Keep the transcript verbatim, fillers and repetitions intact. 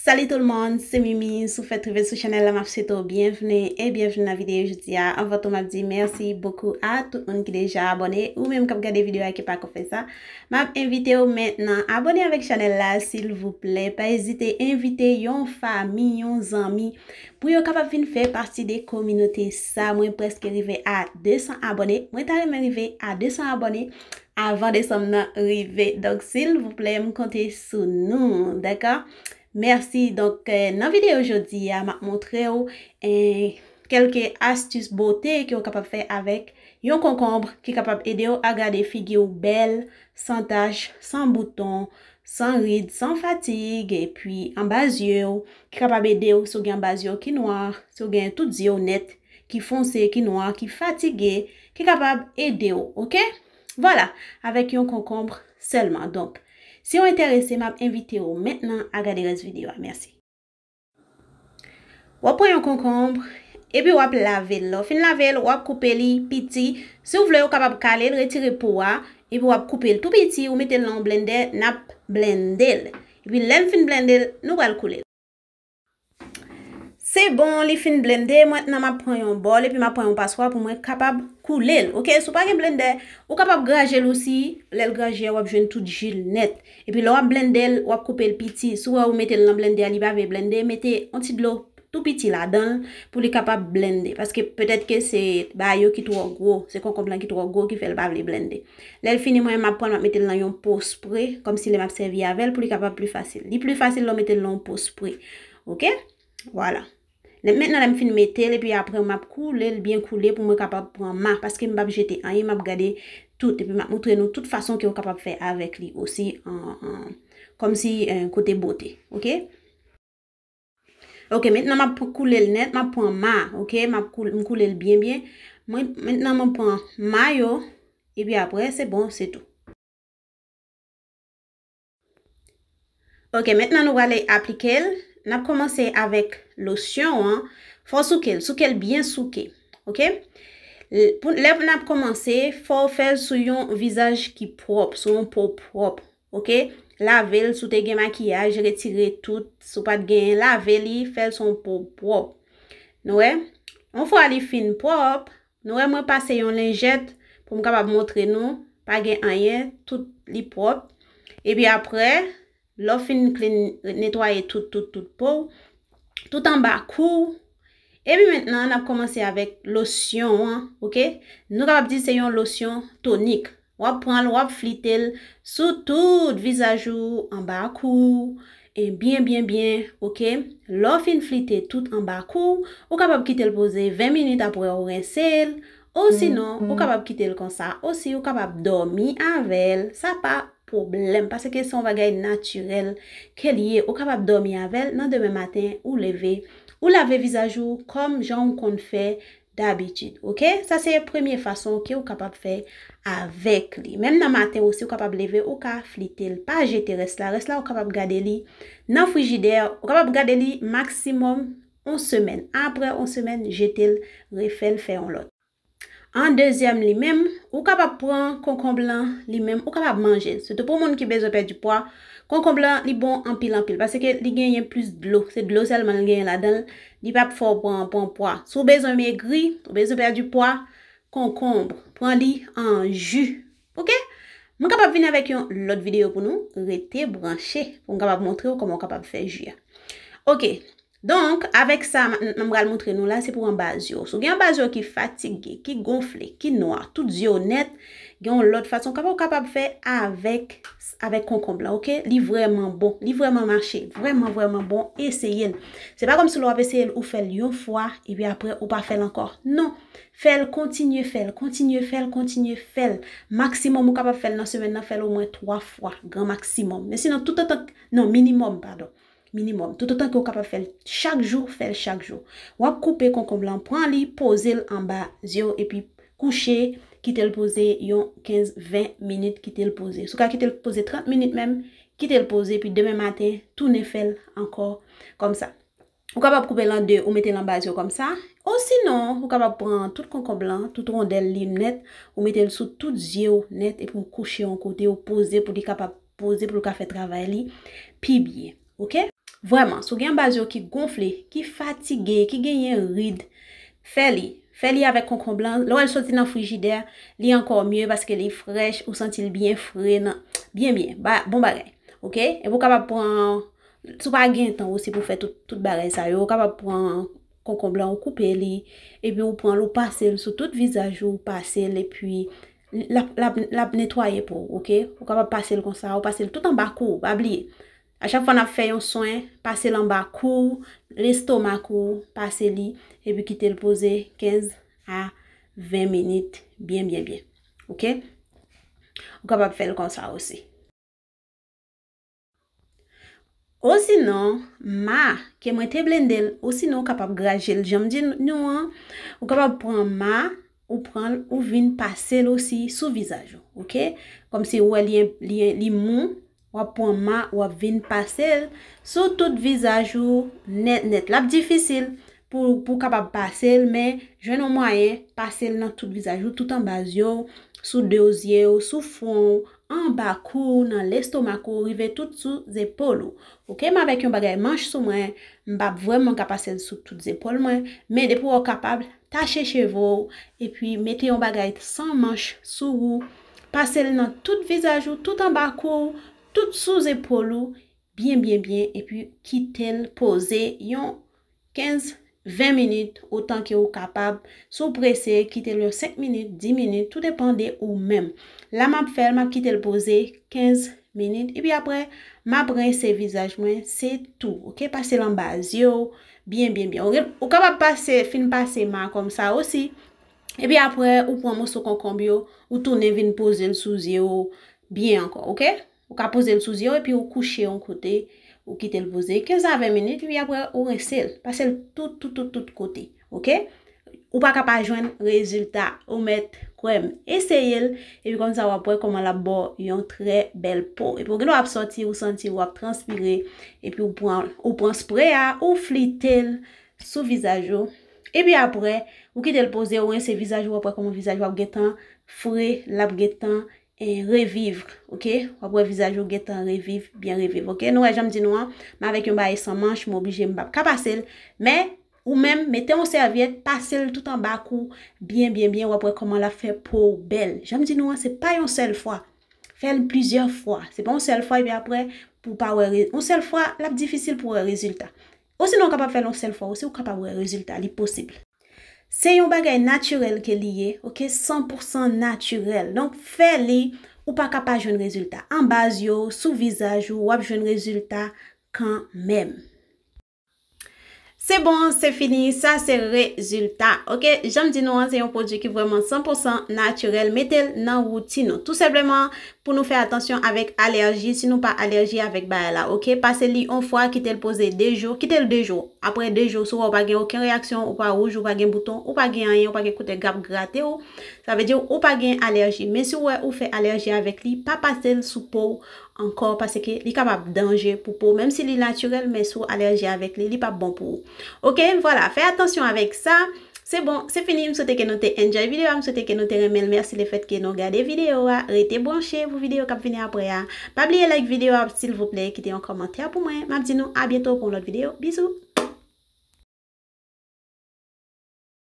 Salut tout le monde, se Mimi. Si w fèk rive sou chanèl la, m ap swete w byenvni e byenvni nan videyo jodi a. Anvan tou, m ap di mèsi bokou a tout moun ki deja abòne. Ou menm k ap gade videyo a ki pako fè sa, m ap envite w mentnan abòne avèk chanèl la, silvouplè. Pa ezite envite yon fanmi, yon zanmi, pou yo kapab vin fè pati de kominote sa. Mwen prèske rive a de san abòne. Mwen ta renmen rive a de san abòne avan desanm nan rive. Donk, silvouplè, m konte sou nou, dakò? Mèsi. Donk, eh, nan videyo jodi a, m ap montre w, eh, kèlke astis bote ke w kapab fè avèk yon konkonb ki kapab ede w a gade figi w bèl, san tach, san bouton, san rid, san fatig, epi anba zye w, ki kapab ede w si w gen anba zye w ki nwa, si w gen tout zye w nèt, ki fonse, ki nwa, ki fatige, ki kapab ede w, oke? Vwala, avèk yon konkonb sèlman. Donk, si w enterese, m ap envite w mentnan a gade rès videyo a. Mèsi. W ap pran yon konkonb, epi w ap lave l. Lè w fin lave l, w ap koupe li piti. Si w vle, ou kapab kale l, retire po a, epi w ap koupe l tou piti, ou mete l nan yon blendè, n ap blende l. Epi lè n fin blende l, nou pral koule l. Se bon, li fin blende, mentnan m ap pran yon bòl, epi m ap pran yon paswa pou mwen kapab koule l. Oke, si w pa gen blendè, ou kapab graje l osi, lè l graje a, w ap jwenn tout ji l nèt. Epi lè w ap blende l, w ap koupe l piti. Si w wè ou mete l nan blendè a, li pa vle blende, mete yon ti dlo tou piti ladan l pou li kapab blende. Paske petèt ke se bagay yo ki twò gwo, se konkonb lan ki twò gwo ki fè l pa vle blende. Lè l fini, mwen, m ap pran l, m ap mete l nan yon po spre, kòmsi lè m ap sèvi avè l pou li kapab pli fasil. Li pli fasil lè w mete l nan yon po spre. Oke? Vwala. Lè, mentnan, lè m fin mete l, epi apre, m ap koule l byen koule pou mwen kapab pran ma, paske m p ap jete anyen, m ap gade tout, epi m ap montre nou tout fason ke w kapab fè avèk li osi, an, an, kòmsi, eh, kote bote. Oke? Oke, mentnan m ap koule l nèt, m ap pran ma, oke, m ap koul-, m koule l byen, byen. Mwen, mentnan m ap pran ma yo, epi apre, se bon, se tou. Oke, mentnan nou prale aplike l. N ap kòmanse avèk losyon an. Fò w souke l, souke l byen souke, oke? L-, pou, lè n ap kòmanse, fò w fè l sou yon vizaj ki pwòp, sou yon po pwòp. Oke? Lave l, si w te gen makiyaj, retire tout. Si w pa t genyen, lave li, fè l sou yon po pwòp. Nou wè? Yon fwa li fin pwòp, nou wè mwen pase yon lenjèt pou m kapab montre nou, pa gen anyen, tout li pwòp. Epi apre, lè w fin clean, netwaye tout, tout, tout po w, tout anba kou w. Epi mentnan, n ap kòmanse avèk losyon an, oke? Nou kapab di se yon losyon tonik. W ap pran l, w ap flite l sou tout vizaj ou, anba kou w, e byen, byen, byen, oke? Lè w fin flite tout anba kou w, ou kapab kite l poze ven minit apre w rense l, osinon, ou kapab kite l konsa. Osi, ou kapab dòmi avè l. Sa pa pwoblèm, paske se yon bagay natirèl ke l ye. Ou kapab dòmi avè l, nan demen maten, ou leve, ou lave vizaj ou kòm jan ou konn fè dabitid, oke? Sa se premye fason ke ou kapab fè avèk li. Menm nan maten osi, ou kapab leve, ou ka flite l, pa jete rès la. Rès la, ou kapab gade li nan frijidè, ou kapab gade li maksimòm yon semèn. Apre yon semèn, jete l, refè l, fè yon lòt. An dezyèm li menm, ou kapab pran konkonb lan li menm, ou kapab manje l. Sitou pou moun ki bezwen pèdi pwa, konkonb lan li bon anpil, anpil, paske li genyen plis dlo. Se dlo sèlman li genyen ladan l, li p ap fè w pran, pran pwa. Si w bezwen megri, ou bezwen pèdi pwa, konkonb, pran li an ji. Oke? Mwen kapab vin avèk yon lòt videyo pou nou. Rete branche pou m kapab montre w kòman w kapab fè ji a. Oke. Donk, avèk sa, m, m pral montre nou la, se pou anba zye w. Si w gen anba zye w ki fatige, ki gonfle, ki nwa, tout zye w nèt, gen yon lòt fason kapab, kapab fè avèk, avèk konkonb la, oke? Li vrèman bon, li vrèman mache, vrèman, vrèman bon, eseye l. Se pa kòmsi lè w ap eseye l, ou fè l yon fwa, epi apre, ou pa fè l ankò. Non, fè l, kontinye fè l, kontinye fè l, kontinye fè l. Maksimòm ou kapab fè l nan semèn nan, fè l omwen twa fwa, gran maksimòm. Men sinon, toutotan, non, minimòm, padon. Minimòm. Toutotan ke w kapab fè l chak jou, fè l chak jou. W ap koupe konkonb lan, pran li, poze l anba zye w, epi kouche, kite l poze yon kenz, ven minit, kite l poze. Si w ka kite l poze trant minit menm, kite l poze, epi demen maten, tounen fè l ankò kòmsa. Ou kapab koupe l an de, ou mete l anba zye w kòmsa. Osinon, ou kapab pran tout konkonb lan, tout rondèl li nèt, ou mete l sou tout zye w nèt, epi w kouche yon kote, ou poze pou li kapab poze, pou l ka fè travay li pi byen. Oke? Vrèman, si w gen baz yo ki gonfle, ki fatige, ki genyen rid, fè li. Fè li avèk konkonb lan. Lè w wè l soti nan frijidè, li ankò mye paske li frèch, ou santi l byen fre, nan, byen, byen. Ba, bon bagay. Oke? Epi w kapab pran, si w pa gen tan osi pou fè tout, tout bagay sa yo, ou kapab pran konkonb lan, ou koupe li, epi ou pran l, ou pase l sou tout vizaj ou, ou pase l, epi l ap, l ap, l ap netwaye po w, oke? Ou kapab pase l konsa, ou pase l tout anba kou w, pa bliye. A chak fwa n ap fè yon swen, pase l anba kou w, lestomak ou, pase li, epi kite l poze kenz a ven minit, byen, byen, byen. Oke? Ou kapab fè l konsa osi. Osinon, ma, ke mwen te blende l, osinon ou kapab graje l, jan m di nou an, ou kapab pran ma, ou pran l, ou vin pase l osi sou vizaj ou, oke? Kòmsi ou wè li, li, li mou, w ap pran ma, w ap vin pase l sou tout vizaj ou nèt, nèt. L ap difisil pou, pou w kapab pase l, men jwenn yon mwayen, pase l nan tout vizaj ou, tout anba zye w, sou de zye w, sou fwon w, anba kou w, nan lestomak ou, rive tout sou zepòl ou. Oke, m avèk yon bagay manch sou mwen, m p ap vrèman ka pase l sou tout zepòl mwen, men depi w wè w kapab, tache cheve w, epi mete yon bagay san manch sou ou, pase l nan tout vizaj ou, tout anba kou w, tout sou zepòl ou, byen, byen, byen, epi kite l poze yon kenz, ven minit, otan ke ou kapab. Si w prese, kite l yon senk minit, dis minit, tou depann de ou menm. La m ap fè l, m ap kite l poze kenz minit, epi apre, m ap rense vizaj mwen, se tou, oke? Pase l anba zye w, byen, byen, byen. Ou gen, ou kapab pase, fin pase ma kòmsa osi, epi apre, ou pran moso konkonb yo, ou tounen vin poze l sou zye w byen ankò, oke? Ou ka poze l sou zye w epi ou kouche yon kote, ou kite l poze kenz a ven minit, epi apre ou rense l. Pase l tout, tout, tout, tout kote. Oke? Ou pa ka pa jwenn rezilta. Ou mèt kwè m. Eseye l, epi kòmsa w ap wè kòman l ap ba w yon trè bèl po. Epi ou gen dwa ap sòti, ou santi w ap transpire, epi ou pran, ou pran spre a, ou flite l sou vizaj ou. Epi apre, ou kite l poze, ou rense vizaj ou, w ap wè kòman vizaj ou ap gentan fre, l ap gentan e, reviv, oke? W ap wè vizaj ou gentan reviv, byen reviv, oke? Nou wè jan m di nou an, m avèk yon bagay san manch, m oblije m p ap ka pase l, men ou menm, mete yon sèvyèt, pase l tout anba kou, byen, byen, byen, w ap wè kòman l ap fè po w bèl. Jan m di nou an, se pa yon sèl fwa. Fè l plizyè fwa. Se pa yon sèl fwa, epi apre, pou w pa wè re-, yon sèl fwa, l ap difisil pou w wè rezilta. Osinon, w kapab fè l yon sèl fwa osi, ou kapab wè rezilta, li posib. Se yon bagay natirèl ke li ye, oke, san pou san natirèl. Donk, fè li, ou pa ka pa jwenn rezilta. Anba zye w, sou vizaj ou, w ap jwenn rezilta kanmenm. Se bon, se fini, sa se rezilta. Oke, jan m di nou an, se yon pwodui ki vrèman san pou san natirèl. Mete l nan woutin ou. Tou senpleman, pou nou fè atansyon avèk alèji, si nou pa alèji avèk bagay la, oke? Pase li yon fwa, kite l poze de jou, kite l de jou. Apre de jou, si w wè w pa gen okenn reyaksyon, ou pa wouj, ou pa gen bouton, ou pa gen anyen, ou pa gen kote k ap grate w, sa vle di ou pa gen alèji. Men si w wè ou fè alèji avèk li, pa pase l sou po w ankò, paske li kapab danje pou po w, menm si li natirèl, men si w alèji avèk li, li p ap bon pou ou. Oke, vwala, fè atansyon avèk sa. Se bon, se fini. M swete ke nou te enjoy videyo a, m swete ke nou te renmen l. Mèsi lefèt ke nou gade videyo a. Rete branche pou videyo k ap vini apre a. Pa bliye like videyo a, silvouplè, kite yon kòmantè pou mwen. M ap di nou a byento pou yon lòt videyo. Bizou!